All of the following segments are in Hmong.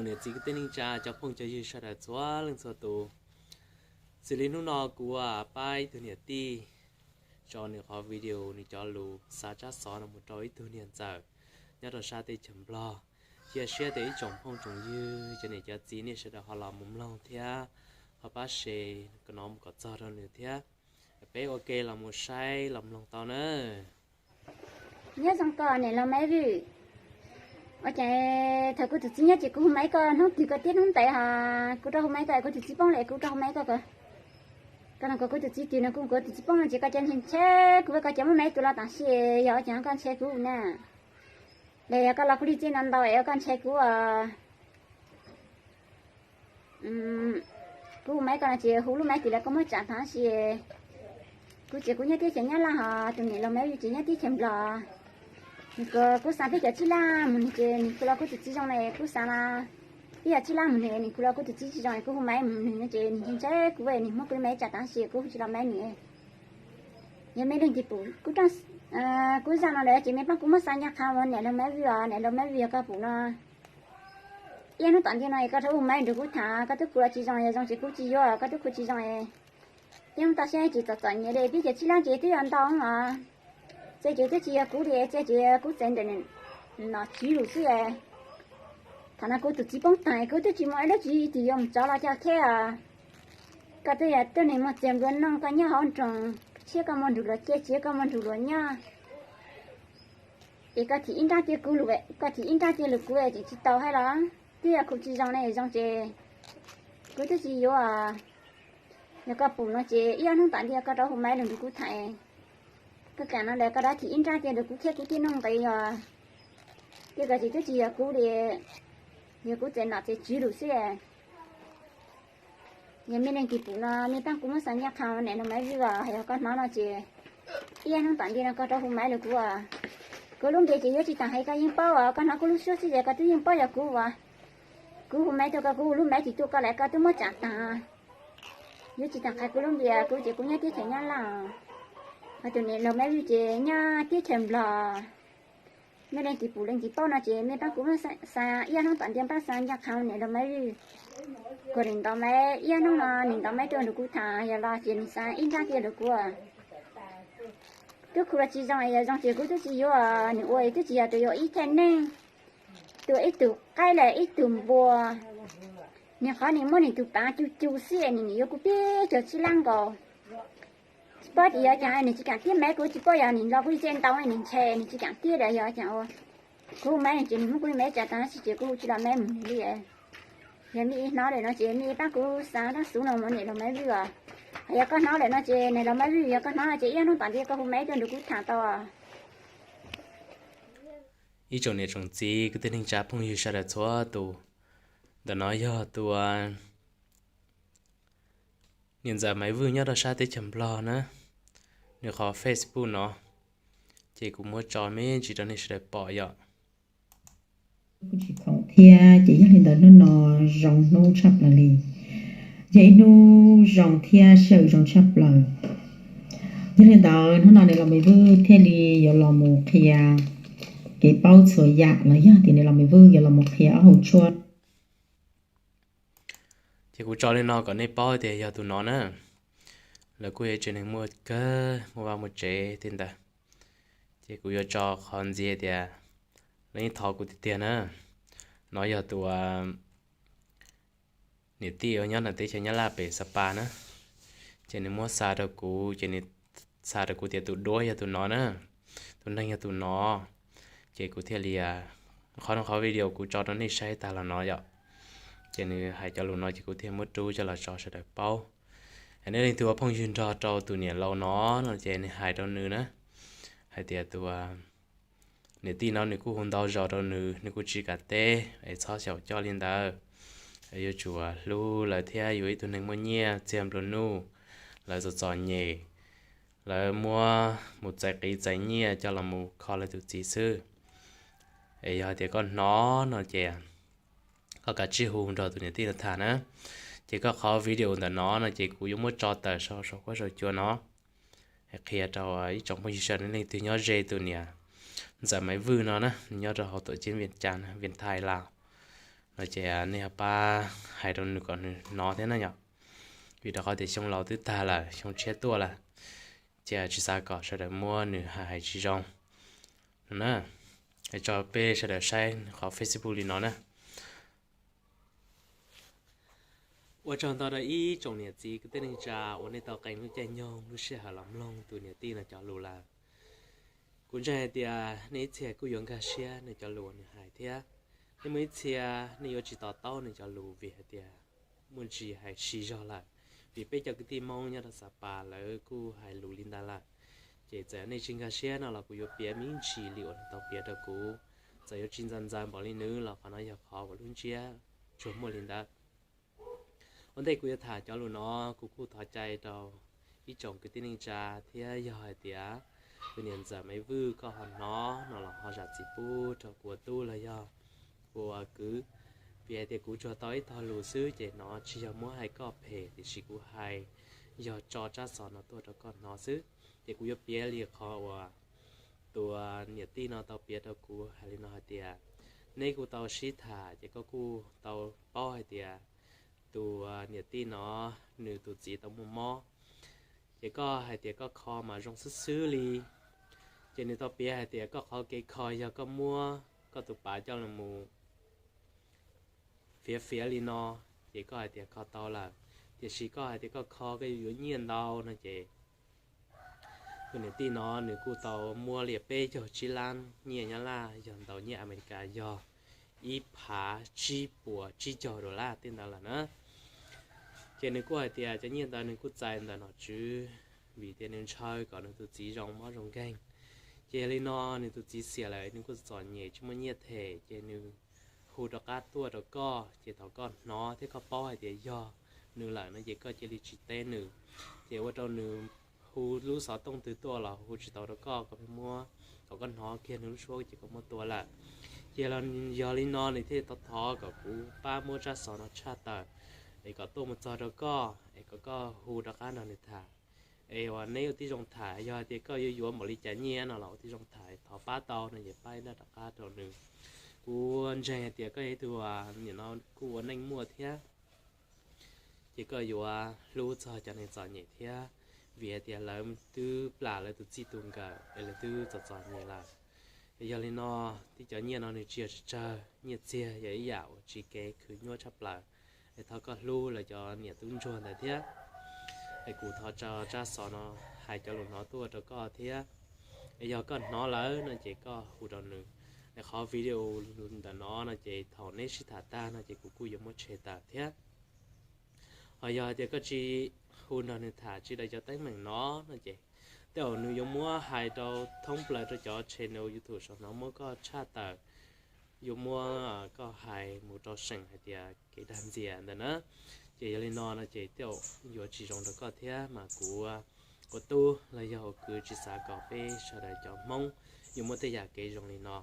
Niam txiv kwv tij neej tsa cov phooj cov ywg sawv daws txhua leej txhua tus, xws li hnub no kuv pab ib tug niam tij tso nws qhov video nws cov lus xa tsab xov no mus rau ib tug niam ntxawm nyob rau sab teb chaws Nplog. Cia siab tias ib tsoom phooj tsoom ywg cov niam cov txiv nej sawv daws ho los mus mloog thiab ho pab share kom no mus kom txog rau nws thiab. Peb ua ke los mus saib los mloog tau na. Nyob zoo koj niam laus Maiv Vwj. Ua cas thaum kuv tus txiv nyob ces kuv hu maiv koj hnub twg koj tib hnub ntev ho kuv rov hu maiv koj, kuv tus txiv poob lawm kuv rov hu maiv koj ko. Koj no kuv tus txiv twb no kuv, kuv tus txiv poob no ces koj cia ntshe kuv, koj cia muab maiv tus los tam sim, yog ua cas koj ntshe kuv na? Los yog koj los kuv li txiaj ntau ntau es koj ntshe kuv os. Kuv hu maiv koj no ces hu lub maiv tim lawv koj muab tsam tam sim. Kuv ces kuv nyob teb chaws Nyab Laj ho tus niam laus Maiv Vwj ces nyob teb chaws Nplog. Nws kuv, kuv xa peb cov tsib lab mus nws ces nws khu los kuv tus txiv zoo na, kuv xa peb cov tsib lab mus nws, nws khu los kuv tus txiv tsis zoo, kuv hu maiv mus nws no ces nws ntshe kuv, nws muab kuv li maiv tsam tam sim kuv hu tsis los maiv nws. Yog mej leej twg pum kuv, kuv zaj no lawm ces mej pab kuv muab xa ncaj qha ua niam laus Maiv Vwj os, niam laus Maiv Vwj yog koj pum no ib hnub tom ntej no es koj rov hu maiv nrug kuv tham, koj twb khu los tsis zoo, yog zoo ces kuv tsis yuav, koj twb khu tsis zoo es ib hnub toj siab tsis txom txom nyem li, peb cov tsib lab ces twb yog ntau os. Txij ces twb tsis yog kuv li, txij ces kuv txeev ntawm nom tswv lus xwb. Thaum no kuv tus txiv poob tag kuv twb tsis muaj ib lub tswv yim twg yuav mus tsov los coj thiab os. Koj twb yog tuab neeg muaj txiag nplua nuj, koj nyob hauv nroog tshiab koj muaj nrug luag ciaj, tshiab koj muaj nrug luag nyob. Es koj thim ib nrab tiag kuv lus, koj thim ib nrab tiag lus kuv es tseem tsis tau hais los twb yog kuv tsis zoo ne, zoo ces kuv twb tsis yuav. Yog koj pum no ces ib ob hnub tom ntej koj rov hu maiv lug nrug kuv tham. Koj kam no lawm koj rov thim ib nrab tiag lus kuv thiab kuv tij neej nqis yog tiag koj ces twb tsis yog kuv li, yog kuv txeev nom txeev tswv lus xwb. Yog mej leej twg pum no mej pab kuv muab xa ncaj qha niam laus Maiv Vwj os, yog koj hnov no ces ib ob hnub tom ntej no koj rov hu maiv lug kuv os. Kuv lub npe ces yuav tsis taag hais koj yeej paub os, koj hnov kuv lub suab xwb ces koj twb yeej paub yog kuv os. Kuv hu maiv tuaj koj, kuv hu lub maiv tim tuaj koj lawm koj twb muab tsam taag. Yuav tsis taag hais kuv lub npe, kuv ces kuv nyob teb chaws Nyab Laj, ho tus niam laus Maiv Vwj ces nyob teb chaws Nplog. Mej leej twg pum leej twg paub no ces mej pab kuv xa ib ob hnub tom ntej pab xa ncaj qha niam laus Maiv Vwj. Kuv nim ntaus maiv ib ob hnub no nim ntaus maiv tuaj nrug kuv tham, yog los ces nws xa ib nrab tiag lus kuv. Twb khu los tsis zoo, yog zoo ces kuv twb tsis yuav, nws ua twb tsis yog tus yuav ib thaj neeg, tus ua ib tug qaib los ib tug npua. Nws qhov nws muab nws tus pav cu cu xwb es nws yuav kuv peb caug tsib lab nkaus. Tsis paub ces yog cas nws tsis kaam tiab maiv kuv, tsis paub yog nws los kuv li txij ntau nws ntshe nws tsis kaam tiab lawm yog cas ua. Kuv hu maiv nws ces nws muab kuv li maiv tsam taag sis ces kuv hu tsis los maiv mus nws li. Yog mej hnov lawm no ces mej pab kuv xa dlaab xuv no mus niam laus Maiv Vwj os. Yog koj hnov lawm no ces niam laus Maiv Vwj, yog koj hnov no ces ib ob hnub tom ntej koj hu maiv tuaj nrug kuv tham tau. Ib tsoom niam tsoom txiv kwv tij neej tsa phooj ywg sawv daws txhua tus, ntawm no yog tus niam ntxawm Maiv Vwj nyob rau sab teb chaws Nplog na, nws qhov Facebook no, ces kuv muab tso me ntsis rau nej sawv daws pom yom. Kuj tsis khoom thiab ces yog li ntawd hnub no zoo hnub tshaj plaws li, yog ib hnub zoo thiab sij hawm zoo tshaj plaws. Yog li ntawd hnub no niam laus Maiv Vwj thiaj li yuav los mus qhia kev paub txhua yam los yog tias niam laus Maiv Vwj yuav los mus qhia ob hauv tshuaj. Ces kuv tso li no kom nej paub tias yog tus no na, lawv kuj yog tsev neeg muaj kawg, muaj vaj muaj tsev tej ntawd. Ces kuv yuav tso qhov ntxiv tias lawv yeej thov kuv tiag tiag na. No yog tus niam tij uas nyob ntawm teb chaws Nyab Laj pem Sapa na, ces nws muab xa rau kuv, ces nws xa rau kuv tias tus duab yog tus no na, tus neeg yog tus no. Ces kuv thiaj li, qhov no qhov video kuv tso rau nej saib tag los no yom, ces nws hais cov lus no ces kuv thiaj muab rub coj los tso sawv daws paub. Nej leej twg ua phooj ywg nrog rau tus niam laus no no ces nws hais rau nws na, hais tias tus niam tij no nws kuj hu ntau zaus rau nws, nws kuj tsis kam teb, es txhob xyaum coj li ntawd. Yuav tsum hlub lawv thiab, yuav ib tug neeg muaj nyiaj txiag nplua nuj, lawv txom txom nyem, lawv muab mus txais qiv txais nyiaj coj los mus kho lawv tus txiv xwb. Es yog tias koj hnov no ces koj kav tsij hu nrog tus niam tij no tham na. Ces koj qhov video ntawm no no ces kuv yuav muab tso tawm saum huab saum cua no, qhia rau ib tsoom phooj ywg sawv daws, leej twg nyob ze tus niam ntxawm Maiv Vwj no na, nws nyob rau hauv tuam ceeb Vias Cas, Vias Thais Laus. no ces nej ho pab hais rau nws kom nws hnov thiab na yom. Vim rau qhov tias xyoo laus twb tag lawm, xyoo tshiab tuaj lawm, ces tsis xav kom sawv daws muab nws hais tsis zoo no na. Tso peb sawv daws saib qhov Facebook li no na. Ua tsaug ntau rau ib tsoom niam txiv kwv tij neej tsa uas nej tau qee lub caij nyoog lub sij hawm los mloog tus niam tij no cov lus lawm. Kuv ntseeg hais tias nej ib txhia kuj yuav nkag siab nws cov lus uas nws hais thiab. Nej muaj ib txhia nej yuav tsis to taub nws cov lus vim hais tias muaj ntsis hais siv zog lawm, vim peb cov kwv tij Hmoob nyob rau Xav Pas lawv kuj hais lus li ntawd lawm. Ces txawm nej tsis nkag siab no los kuv yuav piav me ntsis li uas nws tau piav rau kuv. Txawm yuav tsis ntxaws ntxaws npaum li nws los qhov no yog qhov uas lub ntsiab tsuas muaj li ntawd. Ua ntej kuv yuav tham cov lus no, kuv kuj thov cai rau ib tsoom kwv tij neej tsa thiab yog hais tias tus niam ntxawm Maiv Vwj koj ho hnov no los ho zam txim pub rau kuv ua tub los yog kuv ua kwv. Vim hais tias kuv tsuas tau ib tog lus xwb ces no tsis yog muab hais koj phem tiam sis kuv hais yog tso tsab xov no tuaj rau koj hnov xwb. Ces kuv yuav piav li qhov uas tus niam tij no tau piav rau kuv hais li no hais tias, neb kuj tau sib tham ces koj kuj tau paub hais tias tus niam tij no nws tus txiv tau muaj mob, ces koj hais tias koj kho mas zoo xwb xwb li. Ces nws tau piav hais tias koj qhov kev kho yog koj muab koj tus pav coj los mus fiav fiav li no, ces koj hais tias kho tau lawm, tiam sis koj hais tias koj kho koj yuav yuav nyiaj ntau no ces tus niam tij no nws kuj tau muab li peb caug tsib lab nyiaj Nyab Laj, yog ntaus nyiaj Amelikas yog ib phav tsib puas tsib caug dollar tej ntawd lawm na. Ces nws kuj hais tias cov nyiaj ntawd nws kuj txais ntawm nom tswv vim tias nws ntshaw kom nws tus txiv zoo mob zoo nkeeg. Ces yog li no nws tus txiv xiam lawm nws kuj txom nyem tsis muaj nyiaj them, ces nws hu rov qab tuaj rau koj, ces thaum koj hnov thiab koj paub hais tias yog nws lawm no ces koj cia li tsis teb nws. Ces ua rau nws hu lub xov tooj twg tuaj los hu tsis tau rau koj, koj pheej muab kom koj hnov kiag nws lub suab ces koj muab tua lawm. Ces yog li no nws thiaj thov thov kom kuv pab muab tsab xov no tshaj tawm es kom tuaj mus txog rau koj es kom koj hu rov qab nrog nws tham. Es uas neb ua tib zoo tham, yog hais tias koj yuav yuav npaum li cas nyiaj no los ua tib zoo tham, thov pab tau no ces pab ib nrab rov qab rau nws. Kuv ntseeg hais tias koj yog ib tug nim no kuj ua neej muaj thiab, ces koj yuav hlub txog cov neeg txom nyem thiab, vim hais tias lawv twb plam lawv tus txij tus nkawm es lawv twb txom txom nyem lawm. Es yog li no, tib cov nyiaj no nws tsis yog tsawg tsawg, nyiaj txiag yog ib yam uas tsis kev khwv nyuaj tshaj plaws. Es thov koj hlub lawv cov niam tub ntsuag ntawd thiab. Es kuv thov tso tsab xov no hais cov lus no tuaj rau koj thiab. Es yog koj hnov lawm no ces koj hu rau nws. Es qhov video ntawm no no ces thaum neb sib tham tag no ces kuv kuj yuav muab tshem tawm thiab. Ho yog hais tias koj tsis hu nrog nws tham tsis daws cov teeb meem no no ces tej zaum nws yuav muab hais rau thoob plaws rau cov channel YouTube saum no muab koj tshaj tawm, yuav muab koj hais mus rau seem hais tias kev dag ntxias ntawd na. Ces yog li no no ces tej zaum yuav tsis zoo rau koj thiab mas kuv ua tub los yog ua kwv tsis xav kom peb sawv daws cov Hmoob yuav muaj tej yam kev zoo li no.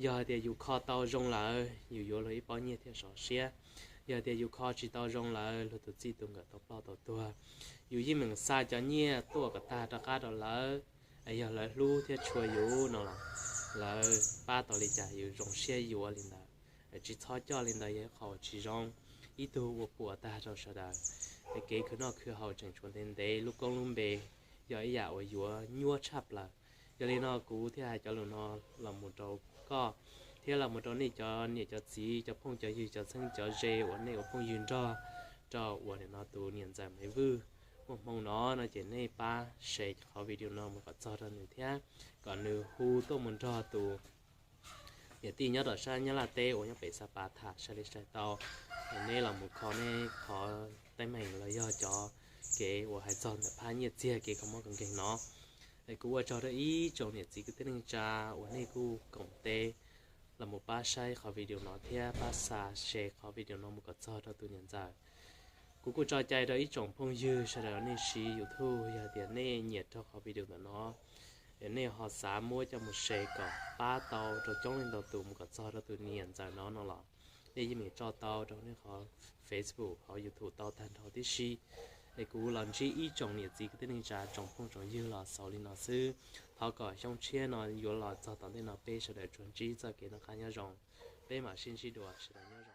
Yog hais tias yus kho tau zoo lawm yus yuav luag ib pob nyiaj thiaj sov siab. Yog tias yus kho tsis tau zoo lawm luag tus txij tus nkawm tau ploj tau tuag, yus yeej meem xa cov nyiaj tuaj kom tag rov qab rau lawv, es yog lawv hlub thiab tshua yus no los lawv pab tau li cas yus zoo siab yuav li ntawd. Tsis txhob coj li ntawd yog ib qho uas tsis zoo, ib tug ua puas tag rau sawv daws. Es kev khwv noj khwv haus tseem tshuav ntev ntev, lub koob lub npe yog ib yam uas yuav nyuaj tshaj plaws. Yog li no kuv thiaj hais cov lus no los mus rau koj thiab los mus rau nej cov niam cov txiv, cov phooj cov ywg, cov txheeb cov ze uas nej ua phooj ywg nrog rau uas nim no tus niam ntxawm Maiv Vwj muaj hmoo no no ces nej pab share qhov video no mus kom txog rau nws thiab kom nws hu tuaj mus nrog tus niam tij nyob tom sab Nyab Laj teb uas nyob pem Xab Pas tham sai li sai tau. Es neb los mus kho neb qhov teeb meem los yog cov kev uas hais txog ntawm phab nyiaj txiag kev kho mob kho nkeeg no. Es kuv ua tsaug rau ib tsoom niam txiv kwv tij neej tsa uas nej kuj koom tes los mus pab saib qhov video no thiab pab xa share qhov video no mus kom txog rau tus niam ntxawm. Kuv kuj tso cai rau ib tsoom phooj ywg sawv daws nej siv YouTube, yog tias nej nyiam rau qhov video ntawm no, es nej ho xav muab coj mus share kom pab tau rau coob leej ntau tus mus kom txog rau tus niam ntxawm no no los nej yeej meem tso tau rau nej qhov Facebook, qhov YouTube tau tag nrho tib si. Es kuv los ntsib ib tsoom niam txiv kwv tij neej tsa tsoom phooj tsoom ywg los xaus li no xwb. Thov kom xyoo tshiab no yuav los txog tom ntej no peb sawv daws tsuas ntsib txoj kev noj qab nyob zoo. Peb mam sib ntsib dua, sawv daws nyob zoo.